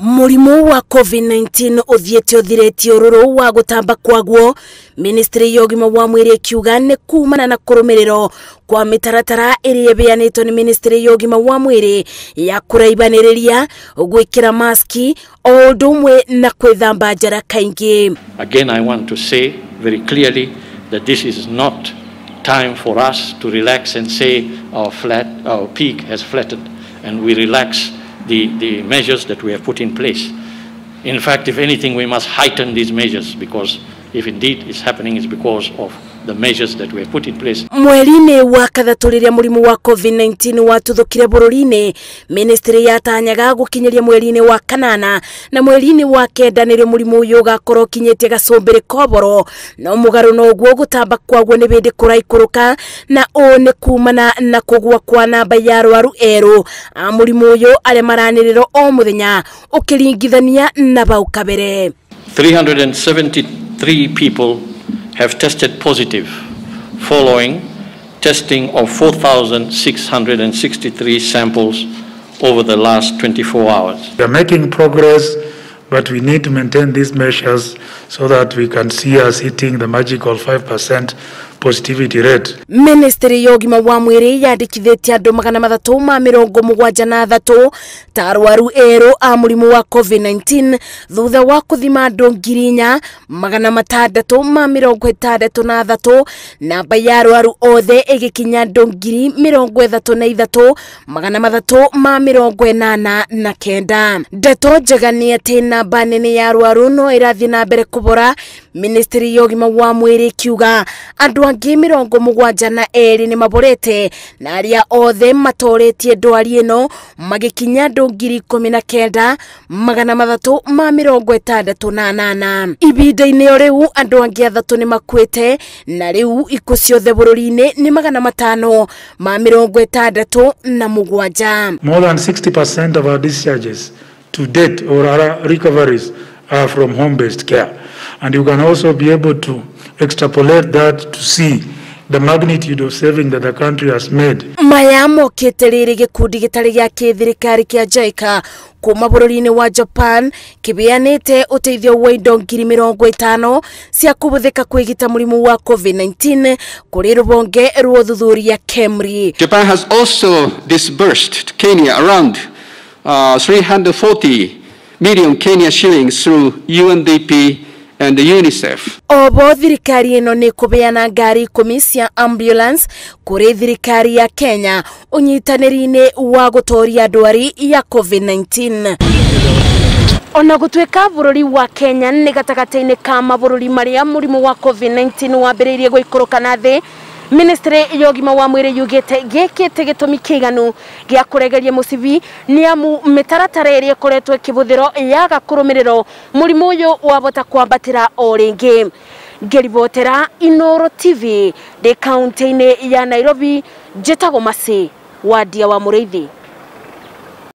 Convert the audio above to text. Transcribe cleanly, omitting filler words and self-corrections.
Mũrimũ wa COVID-19 ũthiĩte ũthirĩtie ũrũrũ wa gũtamba kwaguo. Ministry ya ũgima wa mwĩrĩ ĩkiuga nĩ kumana na kũrũmĩrĩrwo kwa mĩtaratara ĩrĩa ĩbeanĩtwo nĩ ministry ya ũgima wa mwĩrĩ ya kũraibanĩrĩria, gwĩkĩra maski o ũndũ ũmwe na kwĩthamba njara kaingĩ. Again, I want to say very clearly that this is not time for us to relax and say our peak has flattened and we relax the measures that we have put in place. In fact, if anything, we must heighten these measures, because if indeed it's happening, it's because of the measures that we have put in place. Mweri-inĩ wa kathatũ rĩrĩa mũrimũ wa COVID-19 watuthũkire bũrũri-inĩ, ministry yatanyaga gũkinyĩria mweri-inĩ wa kanana na mweri-inĩ wa kenda nĩrĩo mũrimũ ũyũ ũgakorwo ũkinyĩtie gacũmbĩrĩ koboro, no mũgarũ na ũguo gũtamba kwaguo nĩ bĩndĩ kũraikũrũka, na ũũ nĩ kumana na kũgũa kwa namba ya arwaru erũ a mũrimũ ũyũ arĩa maranĩrĩrwo o mũthenya ũkĩringithania na bau kabere. 373 people have tested positive following testing of 4,663 samples over the last 24 hours. We are making progress, but we need to maintain these measures so that we can see us hitting the magical 5% positivity rate. Ministry ya ũgima wa mwĩrĩ yandĩkithĩtie andũ 373 ta arwaru erũ a mũrimũ wa COVID-19 thutha wa kũthima andũ 4663, namba ya arwaru othe ĩgĩkinya andũ 33,389. Ndeto njega nĩ atĩ namba nene ya arwaru no ĩrathiĩ na mbere kũbora. Ministry ya ũgima wa mwĩrĩ ĩkiuga andũ angĩ 72 nĩ maborete na arĩa othe matoretie ndwari ĩno magĩkinya andũ 19,368. Ibinda-inĩ o rĩu andũ angĩ 3 nĩ makuĩte na rĩu ikuũ ciothe bũrũri-inĩ nĩ 567. More than 60% of our discharges to date or our recoveries are from home-based care. And you can also be able to extrapolate that to see the magnitude of saving that the country has made. Maya mokĩte rĩrĩ gĩkundi gĩtarĩ gĩa kĩthirikari kĩa JICA kuma bũrũri-inĩ wa Japan kĩbeanĩte ũteithio wa indo 50,000 cia kũhũthĩka kwĩgita mũrimũ wa COVID-19 kũrĩ rũhonge rwa ũthuthuria KEMRI. Japan has also disbursed to Kenya around 340 million Kenya shillings through UNDP and the UNICEF. Obo thirikari ĩno nĩ kũbeana ngari 10 cia ambulance kũrĩ thirikari ya Kenya ũnyitanĩri-inĩ wa gũtoria ndwari ya COVID-19. Ona gũtuĩka bũrũri wa Kenya nĩ gatagatĩ-inĩ ka mabũrũri marĩa mũrimũ wa COVID-19 wambĩrĩirie gũikũrũka na thĩ, Ministry ya ũgima wa mwĩrĩ yugĩte gĩkĩte gĩtũmi kĩiganu gĩa kũregeria mũcibi nĩ amu mĩtaratara ĩrĩa ĩkoretwo ĩkĩhũthĩrwo yaga kũrũmĩrĩrwo mũrimũ ũyũ wabota kwambatĩra o rĩngĩ. Ngĩribotera Inooro TV ndĩ kaunti-inĩ ya Nairobi, njĩtagwo Mercy Wandia wa Mũrĩithi.